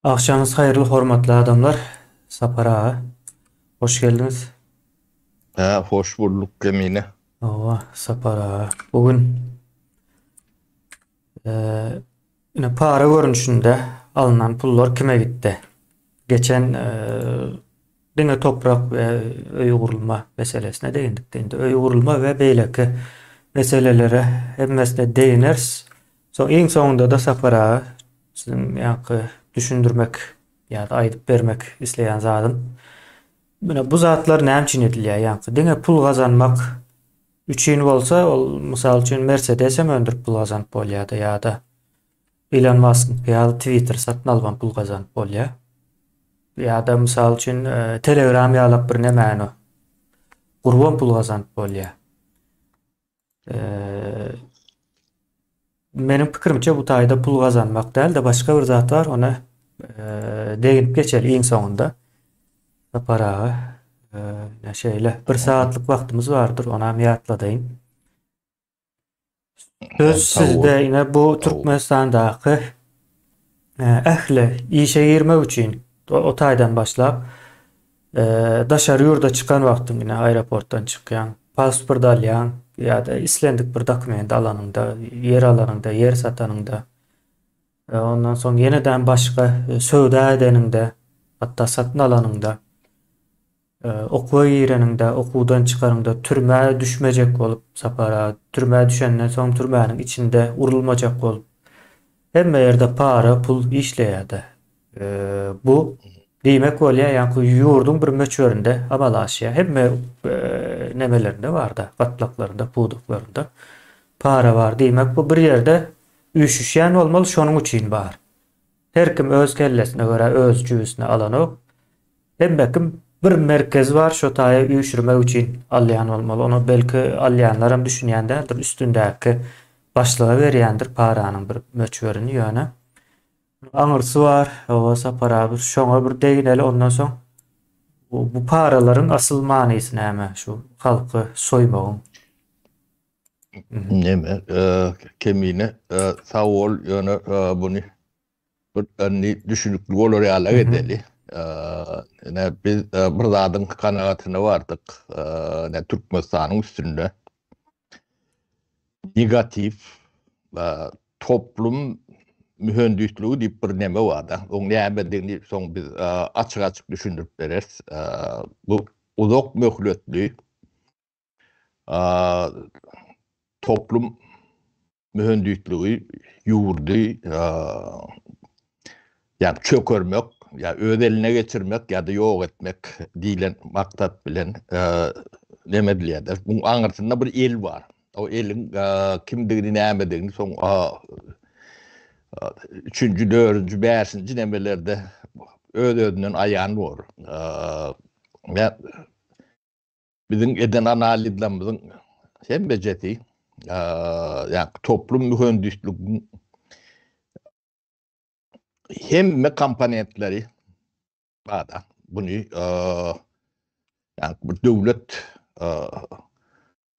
Agşamyňyz haýyrly hormatly adamlar. Sapar aga. Hoş geldiňiz. Hä, hoş bulduk Kemine. Hawa, Sapar aga. Bu gün eee ine para görnüşinde alnan pullar kime gitdi? Geçen eee diňe toprak we öý gurulma meselesine değindik. Indi öý gurulma we beýleki meselelere hemmesine değineris. Soň iň soňunda-da Sapar aga siziň ýaňky düşündirmek ýa-da aýdyp bermek isleýän zadym. Mine bu zatlar näme üçin edilýär ýaňky diňe pul gazanmak üçin bolsa ol mysal üçin Mercedes hem öndürip pul gazanyp bolýardy ýa-da Elon Musk ýaly Twitter satyn alybam pul gazanyp bolýar. Ýa-da mysal üçin Telegram ýalak bir nemäni gurubam pul gazanyp bolýar. Meniň pikirimçe bu taýda pul gazanmak däl-de başga bir zat bar, ony deginip geçeli iň soňunda. Sapar aga, ine şeýle bir sagatlyk wagtymyz bardyr, onam ýatladaýyn. Söz sizde ine bu Türkmenistandaky ähli işe girmek üçin o taýdan başlap daşary ýurda çykan wagtyň ine aeroportdan çykýaň, pasport alýaň ýa-da islendik bir dokument alanyňda, ýer alanyňda, ýer satanyňda, ondan soň ýene-de başga söwda edeniňde, hatda satyn alanyňda Okuwa gireniňde, okuwdan çykanyňda türmä düşmejek bolup, Sapar aga, türmä düşenden soň türmäniň içinde urulmajak bolup, hemme ýerde para, pul işleýär-de. Bu diýmek bolýar, ýaňky ýurduň bir möçberinde amala aşýar. Hemme nemelerinde bar-da, gatlaklarynda, pudaklarynda para bar. Diýmek, bu bir ýerde üýşüşýän bolmaly, şonuň üçin bar. Her kim öz kellesine görä öz jübüsine alanok. Hemme kim bir merkez bar şo taýa üýşürmek üçin alýan bolmaly. Ony belki alýanlaram düşünýän däldir üstündäki başlyga berýändir paranyň bir möçberini ýöne aňyrsy bar hawa Sapar abi şoňa bir degineli ondan soň bu paralaryň asyl manysy näme şu halky soýmagyň. Neme, Kemine, sag bol, ýöne buny bir indi düşünikli bolar ýaly edeli. Ine biz bir zadyň kanagatyna bardyk. Ine Türkmenistanyň üstünde negatiw toplum mühendisligi diýip bir neme bar-da. Oň nämedigini soň biz açyk-açyk düşündirip bereris. Bu uzak möhletli toplum mühendisligi ýurdy ýa çökermek, ýa öz eline geçirmek ýa-da ýok etmek diýlen maksat bilen neme edilýär. Muň aňyrsynda bir el bar. O eliň kimdigini, nämedigini soň üçünji, dördünji, bäşinji nemelerde öz-özünden aýan bor. Biziň eden analizlerimiziň hemmejesi, ýagny toplum mühendisligiň hemme komponentleri bar-da. Buny ýagny bir döwlet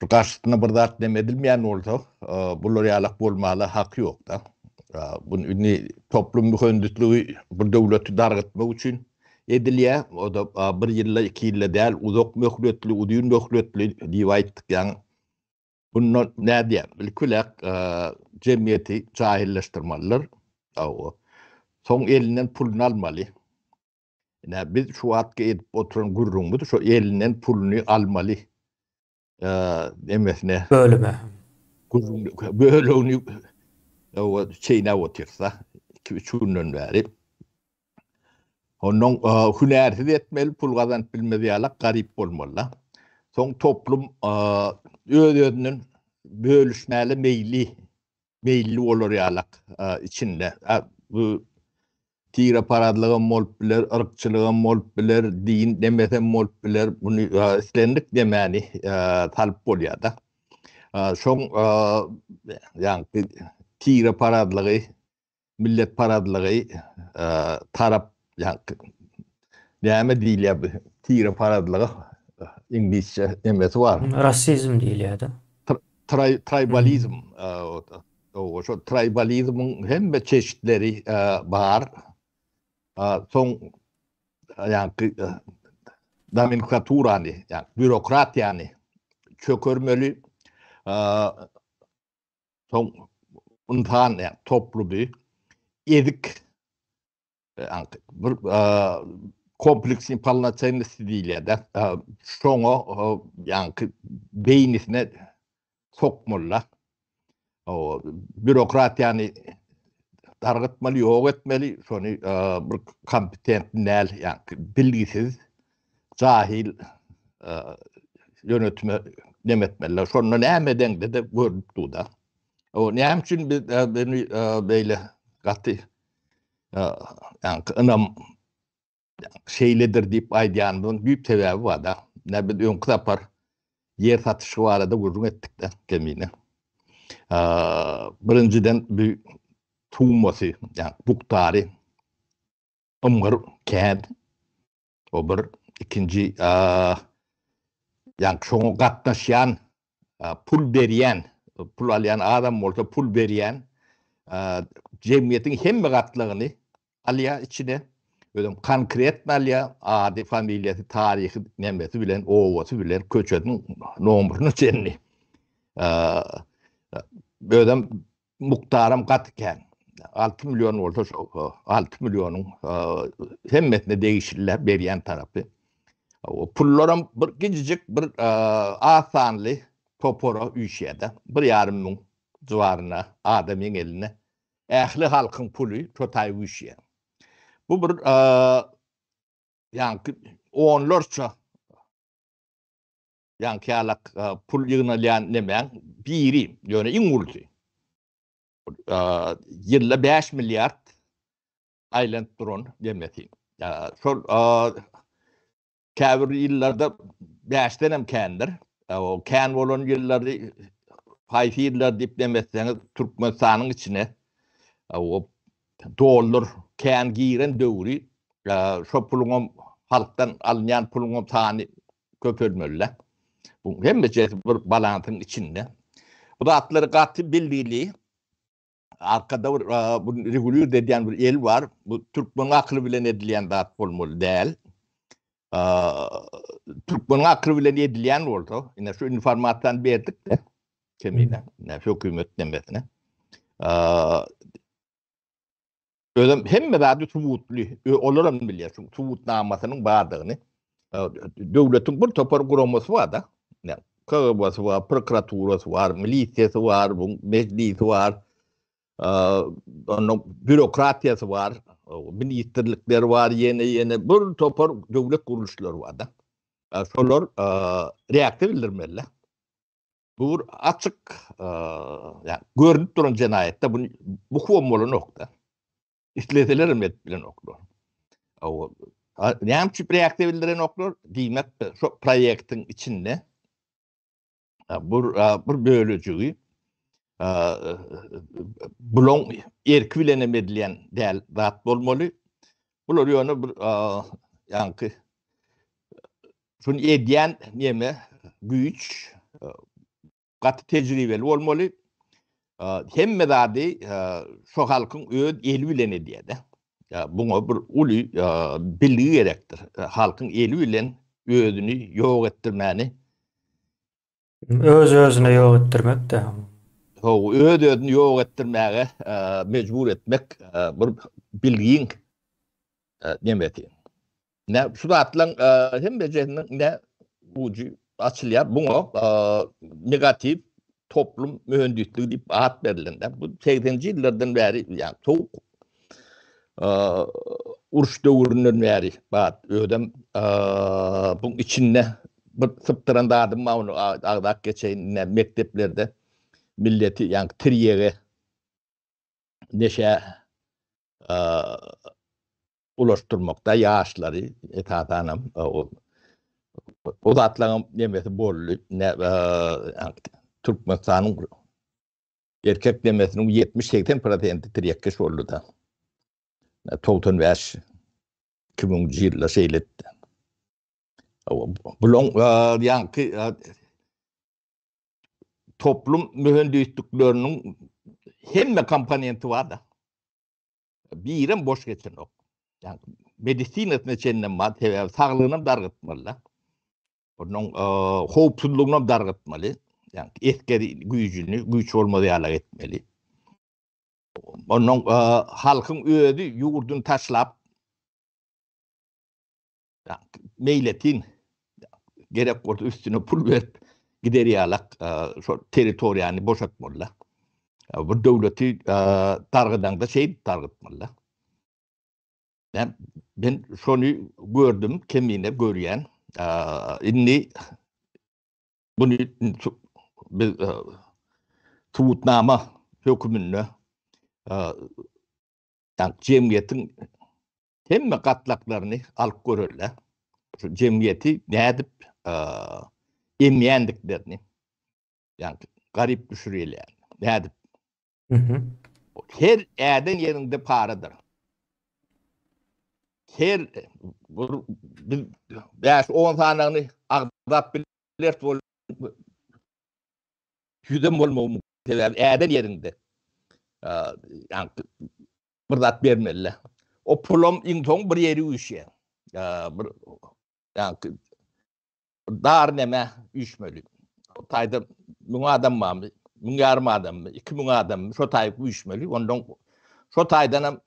garşysyna bir zat neme edilmeýän bolsa, bular ýalak bolmaga haky ýok-da. Bu indi toplum mühendisligi bir döwleti dargytmak üçin edilýär. O-da bir ýylda, iki ýylda däl, uzak möhletli, uzyn möhletli diýip aýtdyk ýaňy. Bundan nädýär? Ilki bilen jemgyýeti jahilleşdirmelidir. Hawa. Soň elinden puluny almaly. Ine, biz şu wagtky edip oturan gürrüňimiz şo elinden puluny almaly nemesine. Bölüme. Bölegini çeýnäp otyrys-da, iki-üç günden bäri. Ondan hünärsiz etmeli, pul gazanyp bilmez ýalak garyp bolmaly-da. Soň toplum öz-özünden bölüşmäli meýilli, meýilli bolar ýalak içinde. Bu tireparazlygam bolup biler, yrkçylygam bolup biler, din demesem bolup biler. Muny islendik demäni salyp bolýar-da. Şoň ýaňky tireparazlygy milletparazlygy tarap näme diýilýär bu tireparazlyga iňlisçe nemesi bar. Rasizm diýilýär-de. Traýbalizm. Şo traýbalizmiň hemme çeşitleri bar. Soň ýaňky nomenklaturany, ýa býurokratiýany çökermeli. Soň ynsan ýa toplumy ezik bir kompleksni polnocennosti diýilýär-de. Şoňa ýaňky beýnisine sokmaly-da. Býurokratiýany dargytmaly, ýok etmeli, şony bir kompetentli däl, ýaňky bilgisiz, jahil ýönetime neme etmeliler. Şonda näme edeňde-de görnüp dur-da. O näme üçin biz beni beýle gaty ýaňky ynam şeýledir diýip aýdýanymyzyň düýp sebäbi bar-da. Ine biz öňki sapar ýer satyşy barada gürrüň etdik-de Kemine. Birinjiden bu summasy, ýagny mukdary ymgyr kän. O bir. Ikinji, ýagny şoňa gatnaşýan pul berýän, pul alýan azam bolsa pul berýän jemgyýetiň hemme gatlagyny alýar içine. Özem konkretno alýar, ady, familiýasy, taryhy nemesi bilen, obasy bilen, köçesiniň nomeryna çenli. Özem mukdaram gaty kän. 6 million bolsa şo 6 millionyň hemmesine degişliler berýän tarapy. O pullaram bir gijijik bir az sanly topara üýşýär-de. Bir ýarym müň jywaryna adamyň eline ähli halkyň puly şo taý üýşýär. Bu bir ýaňky onlarça ýaňky ýalak pul ýygnalýan nemäň biri, ýöne iň ulusy. Ýylda 5 milliard aýlanyp duran nemesi. Şol käbir ýyllarda 5-den hem kändir. O kän bolan ýyllary haýsy ýyllar diýip demeseňiz Türkmenistanyň içine o dollar kän giren döwri şo puluňam halkdan alynýan puluňam sany köpelmeli. Bu hemmejesi bir balansyň içinde. Bu zatlary gaty bilgili. Arkada bir bu regulýur edýän bir el bar. Bu türkmeniň akyly bilen edilýän zat bolmaly däl. Türkmeniň akyly bilen edilýän bolsa, ine şu informasiýany berdik-de, kemine, ine hökümet nemesine. Özem hemme zady subutly, olaram bilýär şu subutnamasynyň bardygyny. Döwletiň bir topar guramasy bar-da. KGB-sy bar, prokuraturasy bar, milisiýasy bar, bu mejlisi bar. Ondan býurokratiýasy bar, ministrlikleri bar, ýene ýene bir topar döwlet gurluşlary bar-da. Şolar reaksiýa bildirmeli. Bu bir açyk, ýa görnüp duran jenaýatda bu bukuwam bolanok-da. Isleseler hem edip bilenoklar. Näme üçin reaksiýa bildirenoklar? Diýmek, şu proýektiň içinde bir bir bölejigi bulaň erki bilen hem edilýän däl zat bolmaly. Bular ýöne bir ýaňky şuny edýän neme güýç gaty tejribeli bolmaly. Hemme zady şo halkyň öz eli bilen edýär-de. Buňa bir uly bilgi gerekdir. Halkyň eli bilen özüni ýok etdirmäni. Öz-özüne ýok etdirmek-de. Hawa, öz-özüni ýok etdirmäge mejbur etmek bir bilgiň nemesi. Ine, şu zatlaryň hemmejesiniň ine ujy açylýar. Buňa negatiw toplum mühendisligi diýip at berlende, bu 80-nji ýyllardan bäri, ýagny sowuk uruş döwründen bäri bar. Özem buň içinde bir sypdyran zadym bar, ony agzap geçeýin. Ine, mekdeplerde milleti, ýagny tirýege, neşä ulaşdyrmakda ýaşlary esasanam o zatlaryň nemesi boldy. Türkmenistanyň erkek nemesiniň 70-80 prosenti tirýekkeş boldy-da. 95 2000-nji ýylda şeýle etdi. Bulaň ýaňky toplum mühendislikleriniň hemme komponenti bar-da. Birem boş geçenok. Ýagny medisinasyna çenlem bar, sebäbi saglygynam dargytmaly-da. Onuň howpsuzlygynam dargytmaly. Ýagny esgeri güýjüni güýç bolmaz ýaly etmeli. Onuň halkyň özi ýurduny taşlap meýletin gerek bolsa üstüne pul berip gider ýalak şol territoriýany boşatmaly. Bir döwleti dargydaňda şeýdip dargytmaly. Men, men şony gördüm, kemine görýän. Indi bunu biz subutnama höküminde jemgyýetiň hemme gatlaklaryny alyp görelde. Şu jemgyýeti nädip emýändiklerini, ýagny garyp düşürýärler. Nädip? Her äden ýeriňde paradyr. Her bir biz 5-10 sanyny agzap bileris bol. Ýüzem bolmagy mümkin. Sebäbi äden ýeriňde ýagny bir zat bermeli. O pulam iň soň bir ýere üýşýär. Bir ýagny dar neme üýşmeli. O taýda müň adam barmy, müň ýarym adammy, 2000 adammy şo taýy üýşmeli. Ondan şo taýdan hem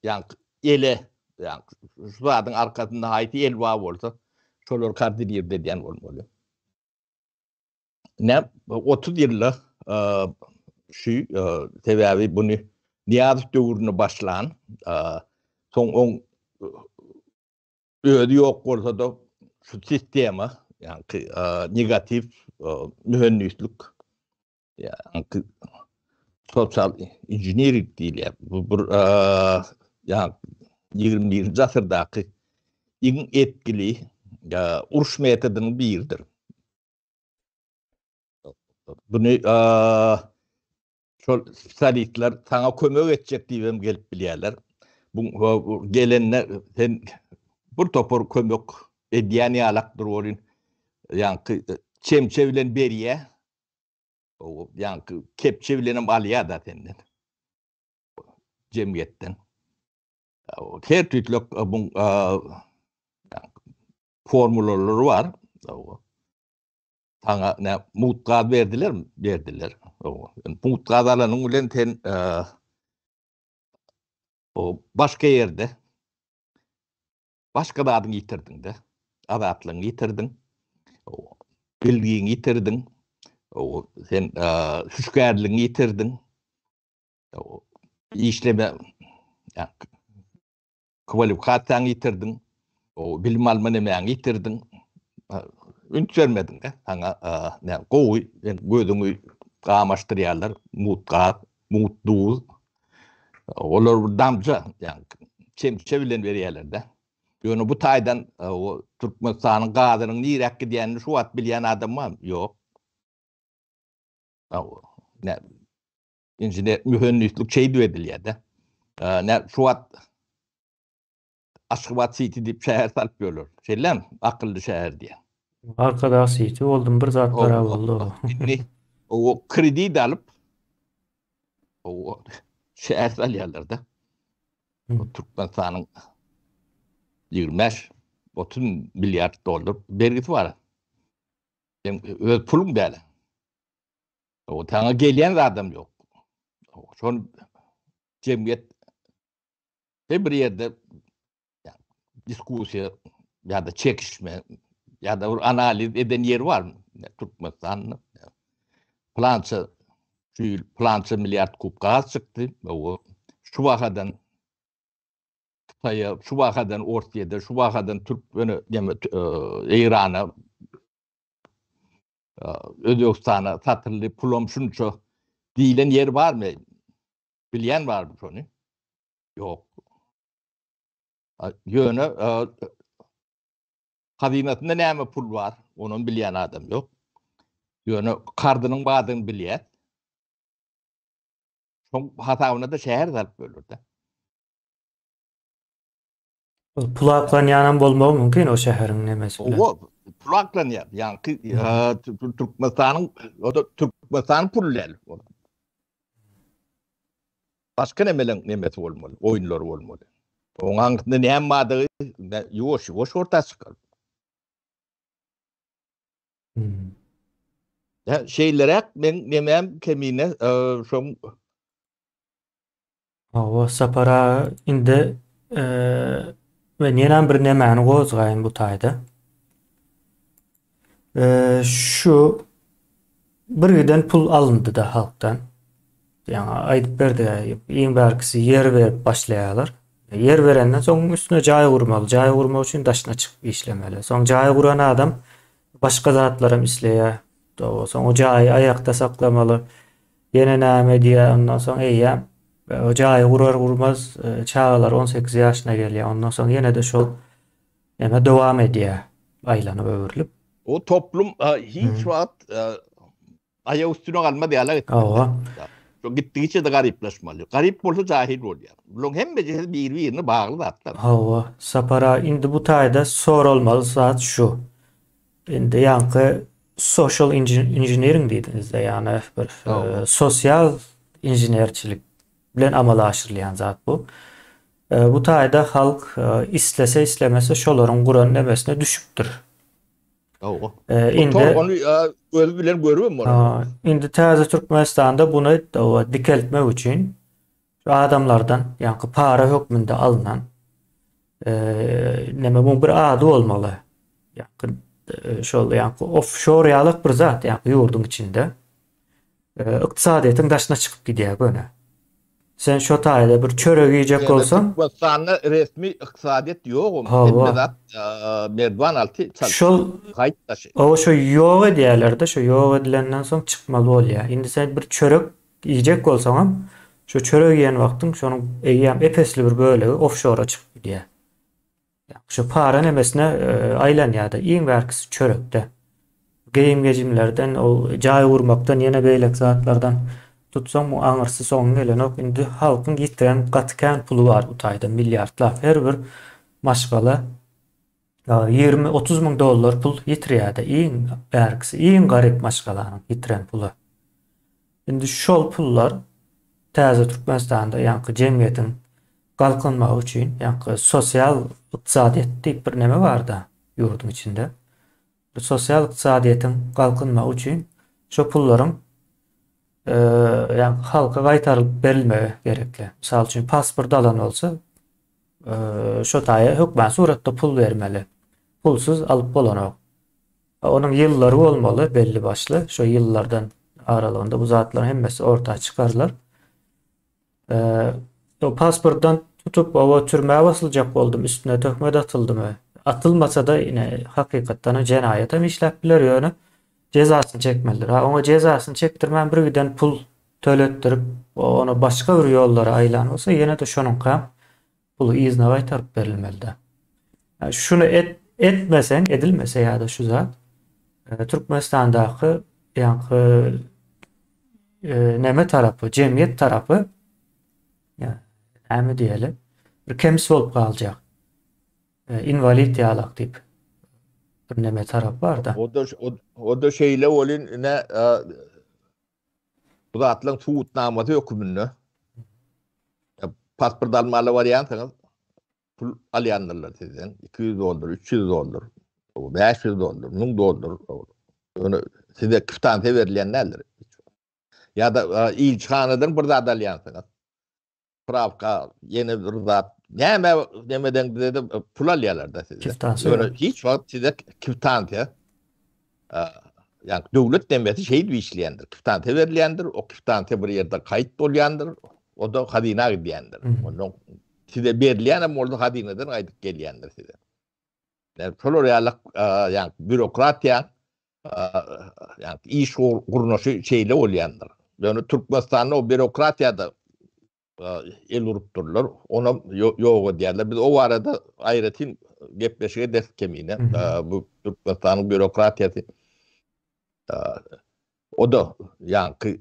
ýagny ele ýagny şu zadyň arkasynda haýsy el bar bolsa şolar koordinirde edýän bolmaly. Ne 30 ýylda şu sebäbi bunu Niýazow döwründe başlan, soň oň özi ýok bolsa-da şu sistema, ýagny negatiw mühendislik, ýagny sosial inžiniring diýilýär. Bu bir ýagny 21-nji asyrdaky iň etgili uruş metodynyň biridir. Bunu şol spesialistler saňa kömek etjek diýip hem gelip bilýärler. Bu gelende sen bir topar kömek edýän ýalakdyr bolun. Ýaňky çemçe bilen berýär. O ýaňky kepçe bilen hem alýar da senden. Jemgyýetden. Her tüýtlek bu formulalary bar. Saňa ne mugt gaz berdilermi? Berdiler. Mugt gaz alanyň bilen sen o başga ýerde başga zadyňy ýitirdiň-de. Azatlygyňy ýitirdiň. Bilgiňi ýitirdiň. Sen hüşgärligiňi ýitirdiň. Işleme Kwalifikasiýaňy ýitirdiň, o bilim alma nemäňi ýitirdiň. Üns bermediň-de. Saňa ne gowy, sen gözüňi gamaşdyrýarlar, mugt gaz, mugt duz. Olar bir damja, ýagny çemçe bilen berýärler-de. Ýöne bu taýdan o Türkmenistanyň gazynyň niräk gidýänini şu wagt bilýän adam barmy? Ýok. Ne inžener mühendislik şeýdip edilýär-de. Ne şu wagt Aşgabat City diýip şäher salyp ýörler. Şeýlemi? Akylly şäher diýen. Arkadag City boldum bir zatlar boldy. Indi o kredit alyp o şäher salýarlar-da. Türkmenistanyň 25 30 milliard dollar bergisi bar. Sen öz puluň däl. O saňa gelýän zadam ýok. Şony jemgyýet her bir ýerde diskussiýa ýa-da çekişme ýa-da bir analiz eden ýeri bar Türkmenistanda. Plança şu ýyl plança milliard kub gaz çykdy. O şu bahadan Hytaýa, şu bahadan Orsýete, şu bahadan Türkmene, Eýrana Özbegistana satyldy, pulam şunça diýlen ýer barmy? Bilýän barmy şony? Ýok. Ýöne hazynasynda näme pul bar, onam bilýän adam ýok. Ýöne karzynyň bardygyny bilýär. Şoň hasabyna-da şäher salyp bölür-de. Pul aklanýanam bolmagy mümkin o şäheriň nemesi bilen. Owa, pul aklanýar. Ýaňky Türkmenistanyň, o da Türkmenistanyň puly däl. Başga nemeleň nemesi bolmaly, oýunlary bolmaly. Oň aňyrsynda näme bardygy ýuwaş-ýuwaş orta çykar. Hmm. Ýa şeýleräk meň nemem kemine şoň Hawa, Sapar aga indi men ýenäm bir nemäni gozgaýyn bu taýda. Şu bir giden pul alyndy-da halkdan. Ýaňy aýdyp berdi, iň bärkisi ýer berip başlaýarlar. Ýer berenden soň üstüne jaý gurmaly. Jaý gurmak üçin daşyna çykyp işlemeli. Soň jaý guran adam başga zatlaram isleýär. Soň o jaýy aýakda saklamaly. Ýene näme edýär, ondan soň eýýäm o jaýy gurar gurmaz çagalar 18 ýaşyna gelýär. Ondan soň ýene-de şol neme dowam edýär, aýlanyp öwrülip. O toplum hiç wagt aýak üstüne galmaz ýaly etmeli. Hawa. Şo gitdigiçe-de garyplaşmaly. Garyp bolsa jahil bolýar. Bularyň hemmejesi biri-birine bagly zatlar. Hawa, Sapar aga, indi bu taýda soralmaly zat şu. Indi ýaňky social engineering diýdiňizde, ýagny bir sosial inženerçilik bilen amala aşyrylýan zat bu. Bu taýda halk islese islemese şolaryň guran nemesine düşüpdir. Hawa. Indi ony gözi bilen görübem bolar. Indi täze Türkmenistanda buny dikeltmek üçin şu adamlardan ýaňky para hökmünde alnan neme muň bir ady bolmaly. Ýaňky şol ýaňky offşor ýalyk bir zat ýaňky ýurduň içinde. Ykdysadyýetiň daşyna çykyp gidýär göni. Sen şo taýda bir çörek iýjek bolsaň. Türkmenistanda resmi ykdysadyýet ýok. Hemme zat merdiwan alty çalyşýar. Şol gaýt daşy. Oba şo ýok edýärler-de, şo ýok edilenden soň çykmaly bolýar. Indi sen bir çörek iýjek bolsaňam, şo çörek iýen wagtyň şonuň eýýäm ep-esli bir bölegi ofşora çykyp gidýär. Şu para nemesine aýlanýar-da, iň bärkisi çörekde. Geýim-gejimlerden, ol jaý gurmakdan, ýene beýleki zatlardan tutsaň, muň aňyrsy soňy gelenok. Indi halkyň ýitiren gaty kän puly bar bu taýda, milliardlap. Her bir maşgala 20-30 müň dollar pul ýitirýär-de, iň bärkisi, iň garyp maşgalanyň ýitiren puly. Indi şol pullar täze Türkmenistanda ýaňky jemgyýetiň galkynmagy üçin, ýaňky sosial ykdysadyýet diýip bir neme bar-da ýurduň içinde. Bu sosial ykdysadyýetiň galkynmagy üçin şo pullaryň ýaňky halka gaýtarylyp berilmegi gerekli. Mysal üçin, pasport alan bolsa, şo taýa hökman suratda pul bermeli. Pulsuz alyp bolanok. Onuň ýyllary bolmaly belli başly. Şo ýyllardan aralygynda bu zatlaryň hemmesi orta çykarylar. O pasportdan tutup oba türmä basyljak boldum, üstüne töhmet atyldymy? Atylmasa-da ine hakykatdan jenaýat hem işläp biler, ýöne jezasyny çekmelidir. Ha oňa jezasyny çekdirmän bir giden pul töletdirip, ony başga bir ýollara aýlan bolsa, ýene-de şonuňka puly yzyna gaýtaryp berilmelide. Şuny et, etmeseň, edilmese ýa-da şu zat e, Türkmenistandaky ýaňky e, neme tarapy, jemgyýet tarapy ýa näme diýeli, bir kemis bolup galjak. E, inwalid ýalak diýip bir neme tarap bar-da. O da o da şeýle bolyn ine e, bu zatlaryň subutnamasy höküminde pasport almaly barýansyňyz pul alýandyrlar sizden 200 dollar, 300 dollar, 500 dollar, 1000 dollar. Ýöne size kwitansiýa berilýän däldir. Ýa-da ilçihanadan bir zat alýansyňyz. Prawka, ýene bir zat. Näme nemeden bize de pul alýarlar da sizden. Ýöne hiç wagt size kwitansiýa ýa döwlet nemesi şeýdip işleýändir. Kwitansiýa berilýändir, o kwitansiýa bir ýerde gaýt bolýandyr, o da hazyna gidýändir. Ondan size berilýän hem bolsa hazynadan gaýdyp gelýändir size. Yani şolar ýaly ýa bürokratiýa ýa iş gurnaşy şeýle bolýandyr. Ýöne Türkmenistanda o bürokratiýada el urup durlar. Onam ýok edýärler. Biz o barada aýratyn gepleşik ederis kemine. Bu Türkmenistanyň bürokratiýasy o da ýaňky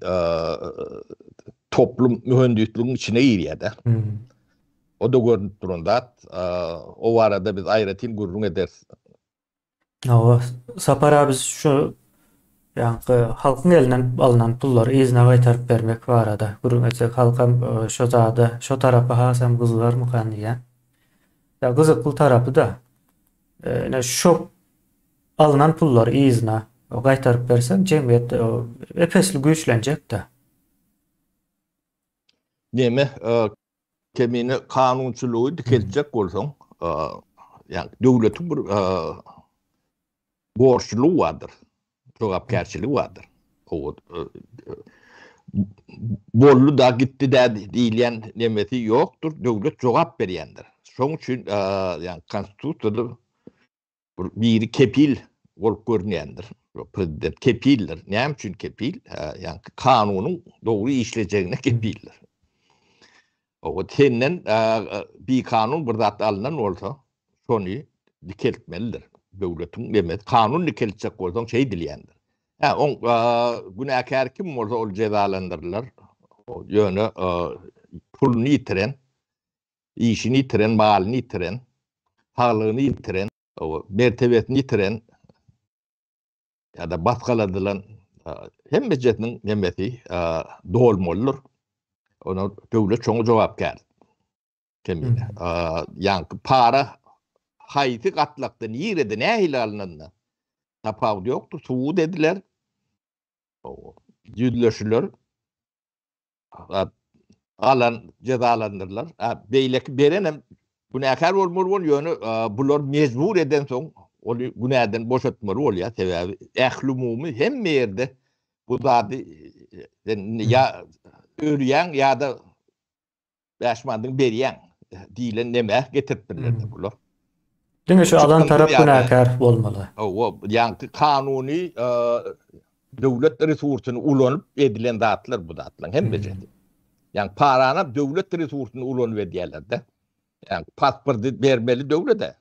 toplum mühendisligiň içine girýär-de. O da görnüp duran zat. O barada biz aýratyn gürrüň ederis. Hawa, Sapar abi biz şu ýaňky halkyň elinden alnan pullary yzyna gaýtaryp bermek barada gürrüň etsek, halkam şo zada, şo tarapa hasam gyzylarmykan diýýän. Gyzykly tarapy-da, ine şo alnan pullary yzyna gaýtaryp berseň, jemgyýet ep-esli güýçlenjek-de. Neme, kemine kanunçylygy dikeltjek bolsaň, ýagny döwletiň bir borçlulygy bardyr, jogapkärçiligi bardyr. Boldy-da, gitdi-dä diýilýän nemesi ýokdur, döwlet jogap berýändir. Şonuň üçin ýagny konstitusiýada bir biri kepil bolup görünýändir. Prezident kepildir. Näme üçin kepil? Ýagny kanunyň dogry işlejegine kepildir. O senden bikanun bir zat alnan bolsa, şony dikeltmelidir. Döwletiň nemesi, kanun dikeltjek bolsaň şeýdilýändir. Hä, oň günäkär kim bolsa ol jezalandyrylar. Ýöne puluny ýitiren, işini ýitiren, malyny ýitiren, saglygyny ýitiren, mertebesini ýitiren ýa-da basgaladylan hemmejesiniň nemesi dolmalydyr. Ona döwlet şoňa jogapkär. Kemine. Ýaňky para haýsy gatlakda, nirede, nähili alnanda tapawudy ýokdur. Subut ediler. Ýüzleşiler. Alan jezalandyrylar. Beýleki beren hem günäkär bolmaly bol, ýöne bular mejbur edensoň ony günäden boşatmaly bolýar. Sebäbi ählumumy hemme ýerde bu zady sen ýa ölýäň ýa-da 5 manadyňy berýäň diýlen nämä getiripdirler bular. Diňe şu alan tarap günäkär bolmaly. Hawa, ýaňky kanuny döwlet resursyny ulanyp edilen zatlar bu zatlaryň hemmesi. Ýaňky parany döwlet resursyny ulanyp edýärler-de. Ýaňky pasporty bermeli döwlete.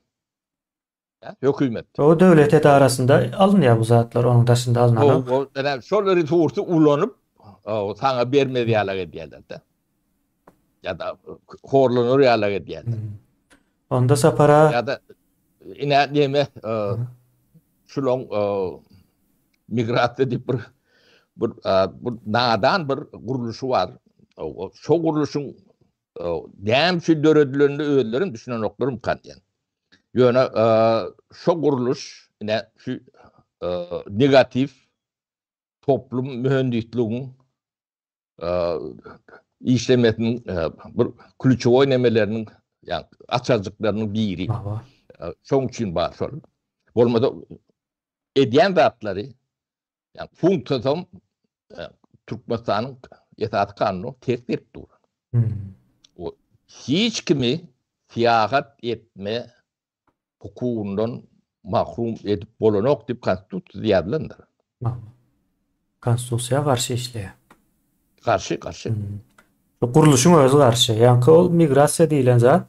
Hökümet. O döwlet edarasynda alynýar bu zatlar, onuň daşynda alynanok. Hawa, şol resursy ulanyp, saňa bermez ýalak edýärler-de. Ýa-da horlanar ýalak edýärler. Onda Sapara Ýa-da ine neme şulaň migrasiýa diýip bir bir bir nadan bir gurluşy bar. Şo gurluşyň näme üçin döredilenini özleri düşünenoklarmykan diýen. Ýöne şo gurluş ine şu negatiw toplum mühendisligiň işlemesiniň bir klýuçewoý nemeleriniň, ýagny açarjyklarynyň biri. Şoň üçin bar şol. Bolmasa edýän zatlary, ýagny funksiýasam Türkmenistanyň esasy kanunyna ters gelip dur. O hiç kimi syýahat etme hukugyndan mahrum edip bolanok diýip konstitusiýada ýazylandyr. Konstitusiýa garşy işleýär. Garşy, garşy. Bu gurluşyň özi garşy. Ýaňky ol migrasiýa diýlen zat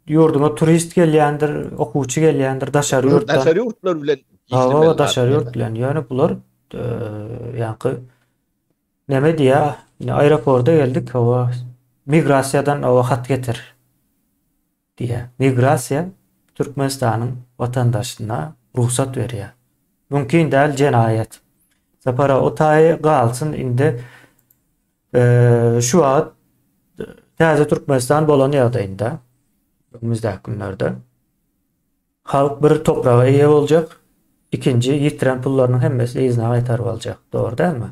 ýurduňa turist gelýändir, okuwçy gelýändir daşary ýurtdan. Daşary ýurtlar bilen işlemeli. Daşary ýurt bilen. Ýöne bular ýaňky neme diýýär? Indi aeroporta geldik, hawa migrasiýadan hawa hat getir. Diýýär. Migrasiýa Türkmenistanyň watandaşyna rugsat berýär. Mümkin däl jenaýat. Sapar aga o taýy galsyn indi şu wagt täze Türkmenistan bolan ýagdaýynda öňümizdäki günlerde halk bir topraga eýe boljak, ikinji ýitiren pullarynyň hemmesini yzyna gaýtaryp aljak. Dogry dälmi?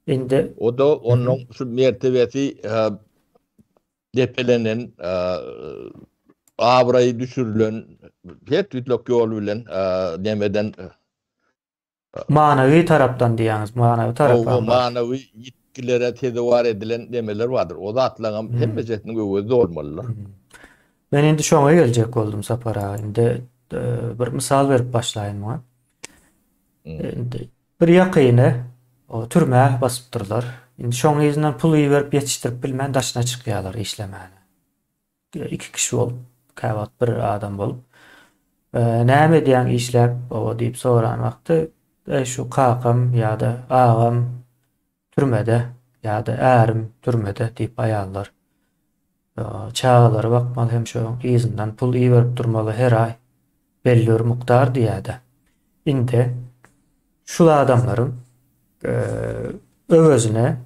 Indi O-da onuň şu mertebesi depelenen, abraýy düşürilen her tüýtlek ýol bilen nemeden Manawy tarapdan diýýäňiz, manawy tarapam bar. Manawy ýitgilere sezewar edilen nemeler bardyr. O zatlaryňam hemmejesiniň öwezi dolmalydyr. Men indi şoňa geljek boldum Sapar aga. Indi bir mysal berip başlaýyn muňa. Indi bir ýakyny türmä basypdyrlar. Indi şoň yzyndan pul iberip ýetişdirip bilmän daşyna çykýarlar işlemäne. Iki kişi bolup, käwagt bir adam bolup. Näme edýäň işläp oba diýip soran wagty, Eý şu kakam ýa-da agam türmede ýa-da ärim türmede diýip aýallar çagalary bakmaly hem şoň yzyndan pul iberip durmaly her aý belli bir mukdar diýýärde. Indi şul adamlaryň öwezine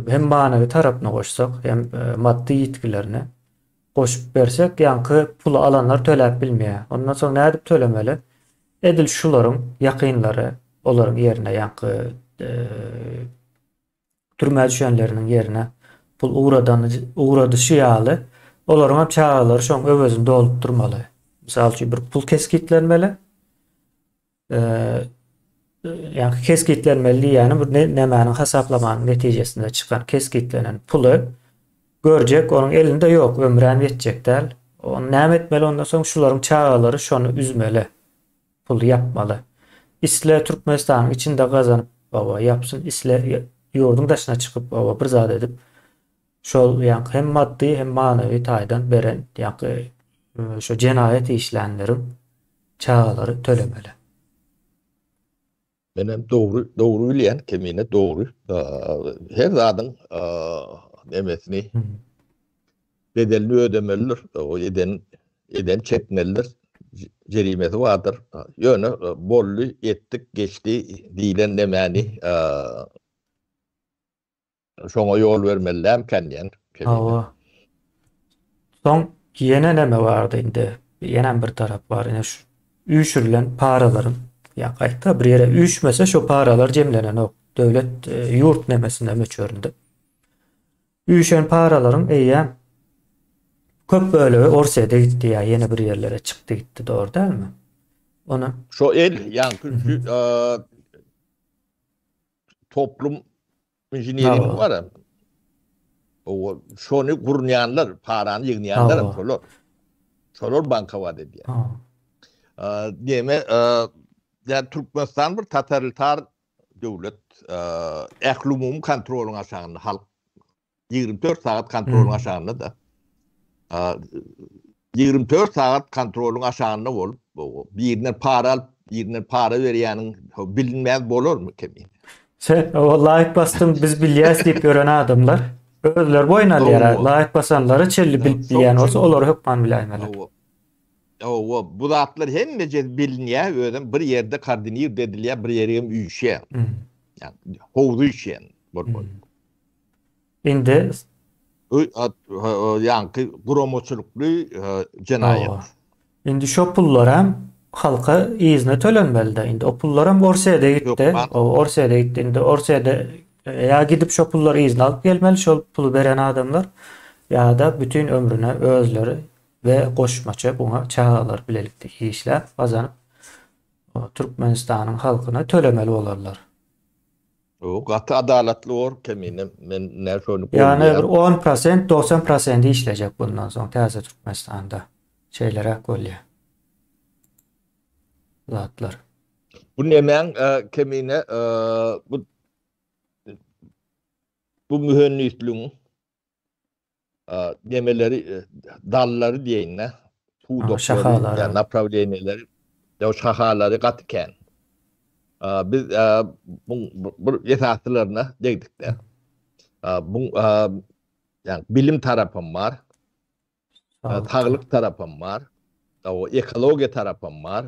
hem manawy tarapyny goşsak hem maddy ýitgilerine. goşup bersek, ýaňky puly alanlar töläp bilmeýär. Ondan soň nädip tölemeli? Edil şularyň ýakynlary olaryň ýerine ýaňky türmä düşenleriniň ýerine pul ugradan ugradyşy ýaly, olaryň hem çagalary şoň öwezini dolup durmaly. Mysal üçin bir pul kesgitlenmeli. Ýagny kesgitlenmeli diýýänim bu nämäniň hasaplamanyň netijesinde çykan kesgitlenen puly görjek onuň elinde ýok, ömrem ýetjek däl. Ony näme etmeli ondan soň şularyň çagalary şony üzmeli. Puly ýapmaly. Isle Türkmenistanyň içinde gazanyp baba ýapsyn, isle ýurduň daşyna çykyp baba bir zat edip şol ýaňky hem maddy hem manawy taýdan beren ýaňky şo jenaýat işlänleriň çagalary tölemeli. Menem dogry dogry bilýän Kemine dogry. Her zadyň nemesini bedelini ödemelidir. O eden eden çekmelidir. Jerimesi bardyr. Ýöne boldy, etdik, geçdi diýlen nemäni Şoňa ýol bermeli dälmikä diýen. Hawa. Soň ýene näme bardy indi? Ýenem bir tarap bar. Ine şu üýşürilen paralaryň ýa gaýta bir ýere üýşmese şu paralar jemlenenok. Döwlet e, ýurt nemesinde möçberinde. Üýşen paralaryň eýýäm köp bölegi Orsýete gitdi ýa ýene bir ýerlere çykdy gitdi, dogry dälmi? Ony Şo el ýaňky e, toplum inžinering bar. O şony gurnýanlar, parany ýygnýanlar hem şolar. Şolar bankomat edýär. Diýme, ýa Türkmenistan bir totalitar döwlet, ählumumy kontrolyň aşagynda halk 24 sagat kontrolyň aşagynda-da. 24 sagat kontrolyň aşagynda bolup, birinden para alyp, birinden para berýäniň bilinmez bolarmy kemi? Sen o laýk basdyň biz bilýäs diýip ýören adamlar özleri boýun alýar. Laýk basanlara çenli bilip bilýän bolsa olary hökman biläýmeli. Hawa, bu zatlar hemmejesi bilinýär, özem bir ýerde koordinird edilýär, bir ýere hem üýşýär. Ýagny howzy üýşýän bolmaly. Indi ýaňky guramaçylykly jenaýat. Indi şo pullar hem halka yzyna tölenmeli-de. Indi o pullar hem Orsýede gitdi. O Orsýede gitdi. Indi Orsýede ýa gidip şo pullary yzyna alyp gelmeli, şol puly beren adamlar ýa-da bütin ömrüne özleri we goşmaça buňa çagalar bilelikde işläp gazanyp Türkmenistanyň halkyna tölemeli bolarlar. O gaty adalatly bor kemine men nä şony Ýagny bir 10 prosent 90 prosent işlejek bundan soň täze Türkmenistanda. Şeýleräk bolýar. Zatlar. Bu nemäň e, kemine e, bu bu mühendisligiň nemeleri dallary diýeýin-de, pudaklary, ýa naprawleniýeleri, ýa şahalary gaty kän. Biz bu bir esasylaryna degdik-de. Bu ýa bilim tarapam bar, saglyk tarapam bar, ekologiýa tarapam bar.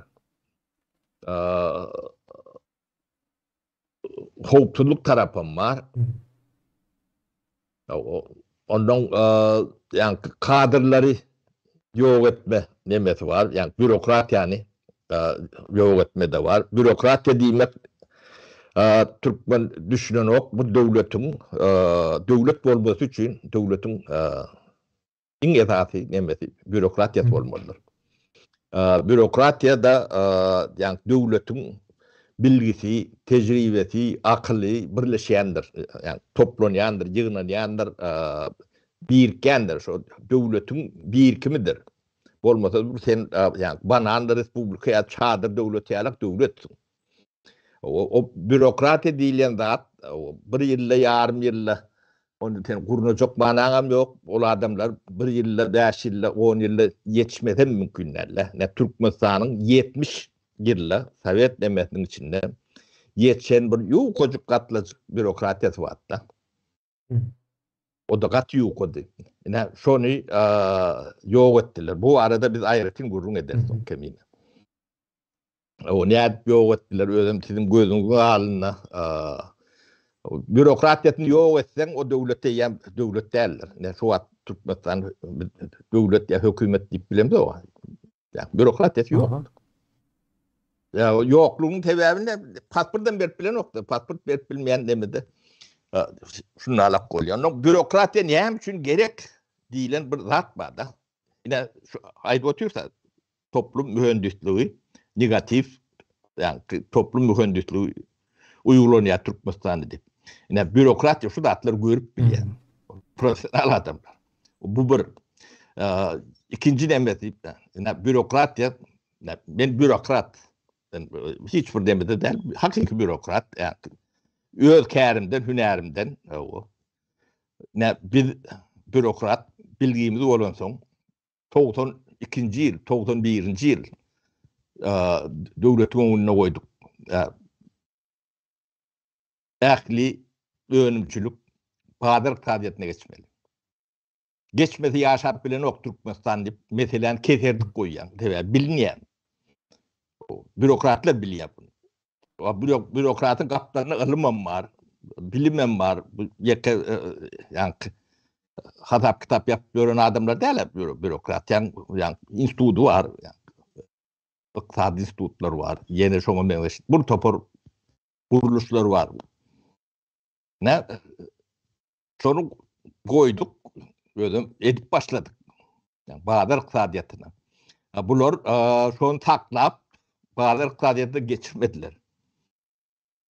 Howpsuzlyk tarapam bar. Ondan ýaňky kadrlary ýok etme nemesi bar, ýaňky býurokratiýany ýok etme-de bar. Býurokratiýa diýmek türkmen düşünenok bu döwletiň döwlet bolmasy üçin döwletiň Iň esasy nemesi býurokratiýasy bolmalydyr. Býurokratiýada ýagny döwletiň bilgisi, tejribesi, akyly birleşýändir, ýagny toplanýandyr, ýygnanýandyr, birikýändir. Şo döwletiň birikimidir. Bolmasa sen ýagny bananly respublika ýa çadyr döwlet ýalak döwletsiň. O býurokratiýa diýilýän zat bir ýylda, ýarym ýylda ony sen gurnajak manaňam ýok. Ol adamlar bir ýylda, bäş ýylda, on ýylda ýetişmesem mümkin däl-de. Ine Türkmenistanyň 70 ýylda sowet nemesiniň içinde ýetişen bir ýukajyk gatlajyk býurokratiýasy bar-da. O-da gaty ýukady. Ine şony ýok etdiler. Bu barada biz aýratyn gürrüň ederis soň kemine. O nädip ýok etdiler özem siziň gözüňiziň alynda. Býurokratiýasyny ýok etseň o döwlet eýýäm döwlet däldir. Ine şu wagt. Türkmenistan döwlet ýa hökümet diýip bilemzok. Ýa bürokratiýasy ýok. Ýa ýoklugyň sebäbi ne? Pasportam berip bilenokdy. Pasport berip bilmeýän demede şunalak bolýar. Onda bürokratiýa näme üçin gerek diýlen bir zat bar-da. Ine şu aýdyp otyrsa toplum mühendisligi negatiw, ýagny toplum mühendisligi uýgulanýar Türkmenistanda diýip. Ine bürokratiýa şu zatlary görüp bilýär. Professional adamlar. Bu bir. Ikinji nemesi, ine bürokratiýa, men bürokrat. Ben hiç bir demede däl, hakyky bürokrat. Öz kärimden, hünärimden, ne biz bürokrat bilgimiz bolansoň 92-nji ýyl, 91-nji ýyl döwletiň öňünde goýduk. Ähli önümçilik bazar ykdysadyýetine geçmeli. Geçmese ýaşap bilenok Türkmenistan diýip meseläni keserdik goýýan. Sebäbi bilinýär. Bürokratlar bilýär bunu. Bürokratyň gapdalynda ylymam bar, bilimem bar. Bu ýeke ýaňky hasap kitap ýapyp ýören adamlar däl bürokrat. Ýaňky instituty bar. Ykdysady institutlar bar. Ýene şoňa meňzeş bir topar gurluşlar bar. Ne şony goýduk, özüm edip başladyk. Yani bazar ykdysadyýetine. Bular şony saklap bazar ykdysadyýetine geçirmediler.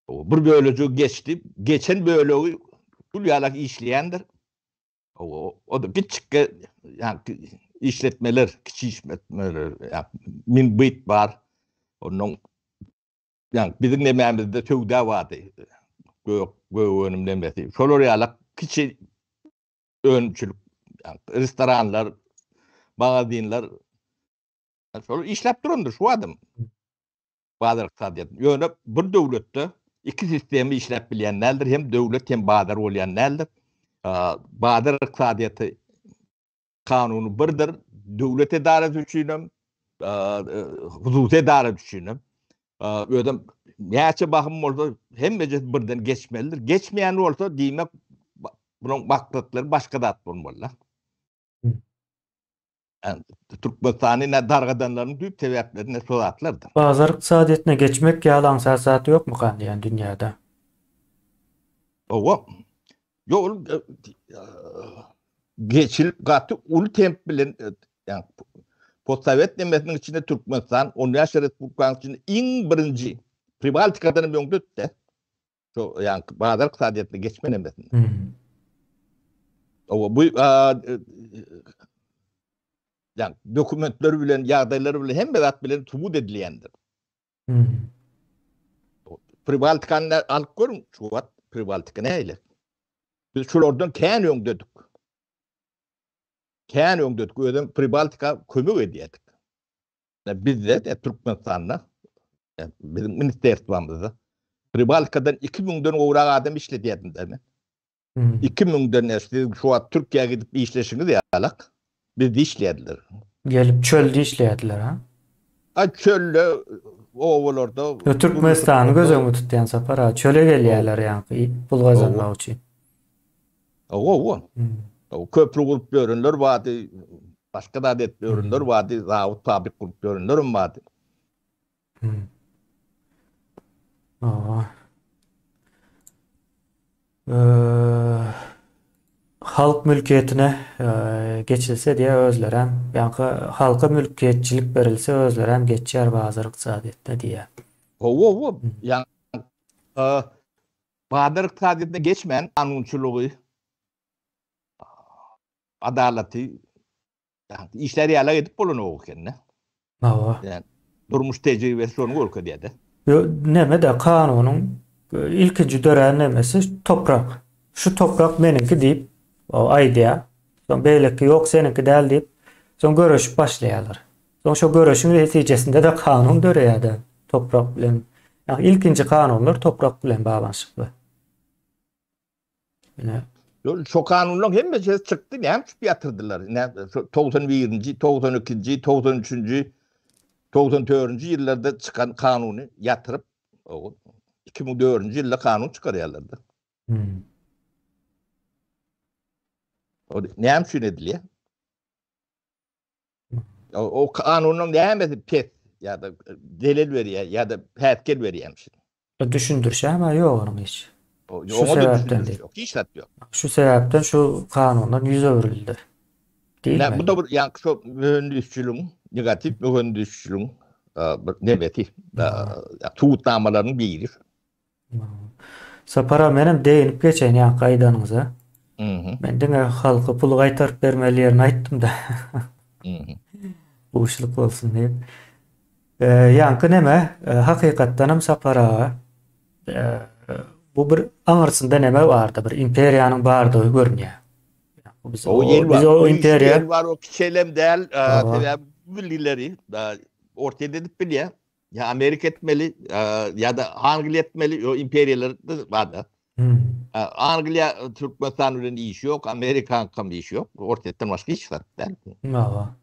Bir bölejigi geçdi. Geçen bölegi gül ýalak işleýändir. O da kiçikge yani işletmeler, kiçi işletmeler, yani min byt bar. Ondan yani biziň nemämizde söwda bardy. Gök, gök önüm nemesi. Şolar ýalak kiçi önümçilik, yani restoranlar, magazinler şolar işläp durandyr şu adam. Bazar ykdysadyýeti. Ýöne bir döwletde iki sistema işläp bilýän däldir, hem döwlet hem bazar bolýan däldir. Bazar ykdysadyýeti kanuny birdir, döwlet edarasy üçin hem, hususy edara üçin hem. Özem näçe bahym bolsa hemmejesi birden geçmelidir. Geçmeýän bolsa diýmek bunuň maksatlary başga zat bolmaly. Türkmenistany ne dargadanlaryň düýp sebäpleri ne şo zatlardyr. Bazar ykdysadyýetine geçmek ýaly aňsat zat ýokmukan diýýän dünýäde. Hawa. Ýok ol geçilip gaty uly temp bilen ýa postsowet nemesiniň içinde Türkmenistan 15 respublikanyň içinde iň birinji Pribaltikadan hem öňde ötdi. Şu ýa bazar ykdysadyýetine geçme nemesinde. Hawa bu ýa dokumentler bilen, ýagdaýlar bilen hemme zat bilen subut edilýändir. Pribaltikany alyp görüň, şu wagt Pribaltika nähili? Biz şulardan kän öňdedik. Kän öňdedik, özem Pribaltika kömek edýärdik. Bizde de Türkmenistanda biziň ministerstwamyzda Pribaltikadan 2000-den gowrak adam işledýärdim men. 2000-den hmm. siz şu wagt Türkiýä gidip işleşiňiz ýalak bizde işleýärdiler. Gelip çölde işleýärdiler ha? A çölde obalarda. Türkmenistany göz öňünde tutýan Sapar ha, çöle gelýärler ýaňky pul gazanmak üçin. Hawa, hawa. Köpri gurup ýörenler bardy, başga zat edip ýörenler bardy, zawod, fabrik gurup ýörenler hem bardy. Hawa. Halk mülkiýetine geçilse diýýär özlerem, ýaňky halka mülkiýetçilik berilse özlerem geçýär bazar ykdysadyýetine diýýär. Hawa, hawa. Ýaňky Bazar ykdysadyýetine geçmän kanunçylygy, adalaty işler ýalak edip bolanok ekende. Hawa. Yani durmuş tejribesi şony görkezýär-de. Ýo, neme-de kanunyň ilkinji dörän nemesi toprak. Şu toprak meniňki diýip aýdýar. Soň beýleki ýok seniňki däl diýip, soň göreşip başlaýarlar. Soň şo göreşiň netijesinde-de kanun döreýär-de toprak bilen. Ýagny ilkinji kanunlar toprak bilen baglanyşykly. Ine. Ýol şo kanunlaryň hemmesi çykdy, näme üçin ýatyrdylar? Ine, 91-nji, 92-nji, 93-nji, 94-nji ýyllarda çykan kanuny ýatyryp, 2004-nji ýylda kanun çykarýarlar-da. Hmm. O näme üçin edilýär? O kanunyň nämesi pes ýa-da zelel berýär ýa-da päsgel berýärmiş? Düşündirişem ýok onuň hiç. Şu sebäpden diýip. Hiç zat ýok. Şu sebäpden şu kanundan ýüz öwrüldi. Diýilmeli. Bu da bir ýaňky şo mühendisçiligiň, negatiw mühendisçiligiň bir nemesi, subutnamalarynyň biri. Sapar aga menem deginip geçeýin ýaňky aýdanyňyza. Men diňe halka puly gaýtaryp bermeli ýerini aýtdym-da. Buşluk bolsun diýip. Ýaňky neme, hakykatdanam Sapar aga, bu bir aňyrsynda neme bardy, bir imperiýanyň bardygy görünýär. Biz o, biz o imperiýa bar, o kiçelem däl, sebäbi bilgileri orta edip bilýär. Ýa Amerika etmeli, ýa-da Angliýa etmeli, o imperiýalar bar-da. Angliýa Türkmenistan bilen işi ýok, Amerikanyňkam işi ýok. Orsýetden başga hiç zat däl. Hawa.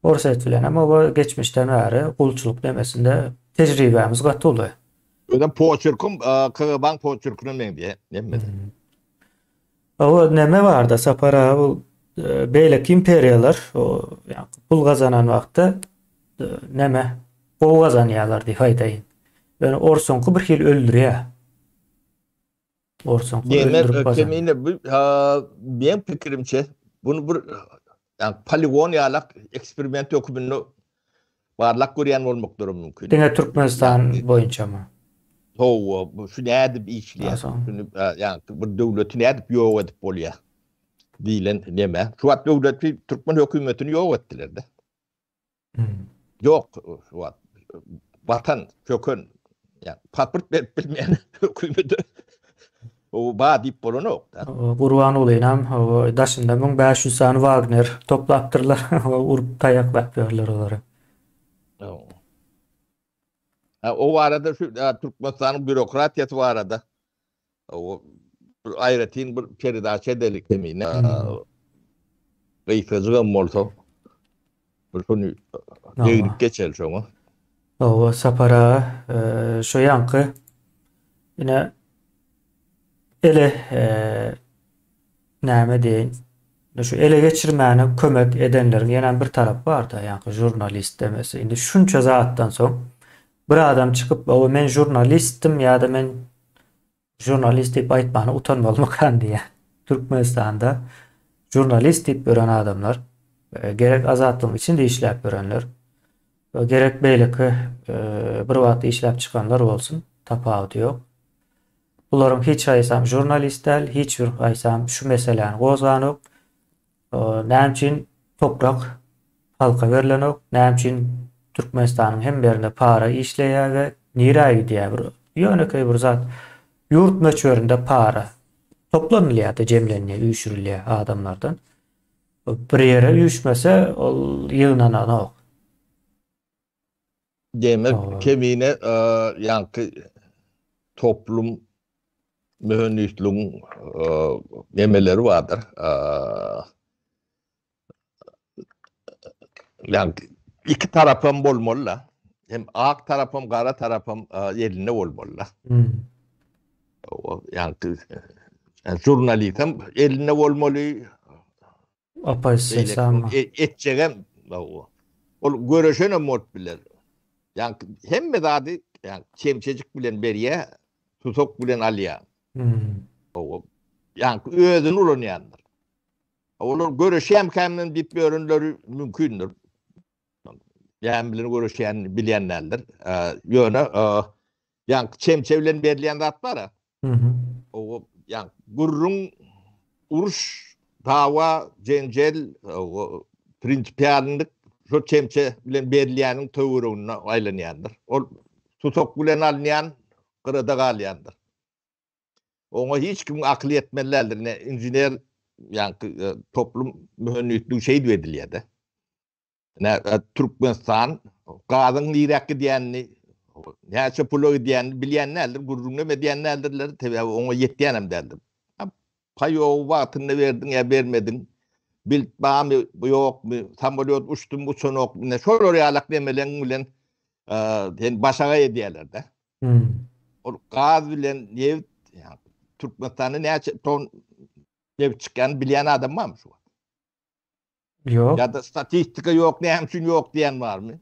Orsýet bilen hem oba geçmişden bäri gulçulyk nemesinde tejribämiz gaty uly. Özem poçerkim KGB-nyň poçerkine meňzeýär, hemmesi. Hawa, neme barda Sapar aga bu beýleki imperiýalar o pul gazanan wagtda neme gowy gazanýarlar diýip aýdaýyn. Ýöne orsuňky bir hili öldürýär. Orsuňky öldürip gazanýar. Kemine bu meň pikirimçe bunu bir ýa poligon ýalak eksperiment hökmünde barlap görýän bolmaklary mümkin. Diňe Türkmenistan boýunçamy? Hawa, bu şu nädip işleýär? Şuny ýa bir döwleti nädip ýok edip bolýar diýlen neme. Şu wagt döwleti türkmen hökümetini ýok etdiler-de. Ýok, şu wagt batan, çöken, ýa pasport berip bilmeýän hökümete o ba diýip bolanok da. Gurbangulyny daşynda 1500 sany Wagner toplapdyrlar, urup taýaklap ýörler olary. Ha, o barada şu Türkmenistanyň býurokratiýasy barada o bir aýratyn bir peredaça edeli kemine. Gysgajygam bolsa bir şony deginip geçeli şoňa. Hawa, Sapar aga, şu ýaňky ine ele näme diýeýin, şu ele geçirmäne kömek edenleriň ýene bir tarapy bar-da, ýaňky žurnalist demesi. Indi şunça zatdan soň bir adam çykyp, "Hawa, men žurnalistdim" ýa-da men žurnalist diýip aýtmana utanmalymykan diýýän. Türkmenistanda žurnalist diýip ýören adamlar, e, gerek Azatlygyň içinde işläp ýörenler, e, gerek beýleki e, bir wagt işläp çykanlar bolsun, tapawudy ýok. Bularyň hiç haýsam žurnalist däl, hiç bir haýsam şu meseläni gozganok. Näme üçin toprak halka berlenok? Näme üçin Türkmenistanyň hemme ýerinde para işleýär we nirä gidýär? Bir ýönekeý bir zat. Ýurt möçberinde para toplanylýar-da, jemlenýär, üýşürilýär adamlardan. Bir ýere üýşmese, ol ýygnananok. Demek, kemine ýaňky toplum mühendisligiň nemeleri bardyr. Ýaňky iki tarapam bolmaly-da. Hem ak tarapam, gara tarapam elinde bolmaly-da. Ýaňky žurnalistem elinde bolmaly, Oppozisiýa Etjegem ol göreşenem bolup biler. Ýa hemme zady ýa çemçejik bilen berýär, tutuk bilen alýar. Hmm. Ýa özüni ulanýandyr. Olar göreşýärmikämden diýip ýörenleri mümkindir. Näme bilen göreşýänini bilýän däldir. Ýöne ýaňky çemçe bilen berilýän zat bar-a. O ýaňky gürrüň, uruş, dawa, jenjel, prinsipialnyk şo çemçe bilen berilýäniň töwereginde aýlanýandyr. Ol tutuk bilen alynýan gyrada galýandyr. Oňa hiç kimiň akyly ýetmeli däldir. Ine, inžener, ýaňky toplum mühendisligi şeýdip edilýär-de. Ine, Türkmenistan gazyň niräk gidýänini, näçe pula gidýänini bilýän däldir, gürrüňem edýän däldirler, sebäbi oňa ýetýänem däldir. Paýogy wagtynda berdiň ýa bermediň, bilt barmy, ýokmy, samolýot uçdumy, uçanokmy, ine, şolar ýalak nemeleň bilen seni başagaý edýärler-de. Ol gaz bilen nebit, Türkmenistanda näçe ton nebit çykýanyny bilýän adam barmy şu wagt? Ýok. Ýa-da statistika ýok, näme üçin ýok diýen barmy?